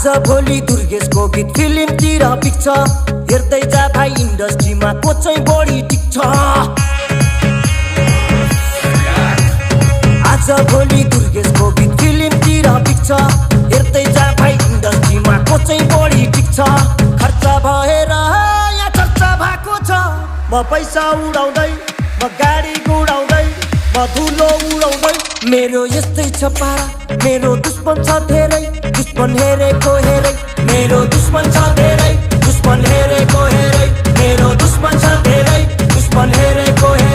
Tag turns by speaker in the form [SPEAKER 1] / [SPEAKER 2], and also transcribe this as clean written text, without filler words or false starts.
[SPEAKER 1] भोलि दुर्गेशको गीत फिल्मतिर पिक्छ हेर्दै जा भाइ इन्डस्ट्रीमा को चाहिँ बढी टिक्छ आज भोलि दुर्गेशको गीत फिल्मतिर पिक्छ हेर्दै जा भाइ इन्डस्ट्रीमा को चाहिँ बढी टिक्छ खर्च भएर यहाँ चर्चा भएको छ म पैसा उडाउँदै म गाडी गुडाउँदै म धुलो उडाउँदै मेरो यस्तै छ पारा मेरो दुश्मन छ धेरै दुश्मन हेरेको हेरै मेरो दुश्मन छ धेरै दुश्मन हेरेको हेरै मेरो दुश्मन छ धेरै दुश्मन हेरेको हेरै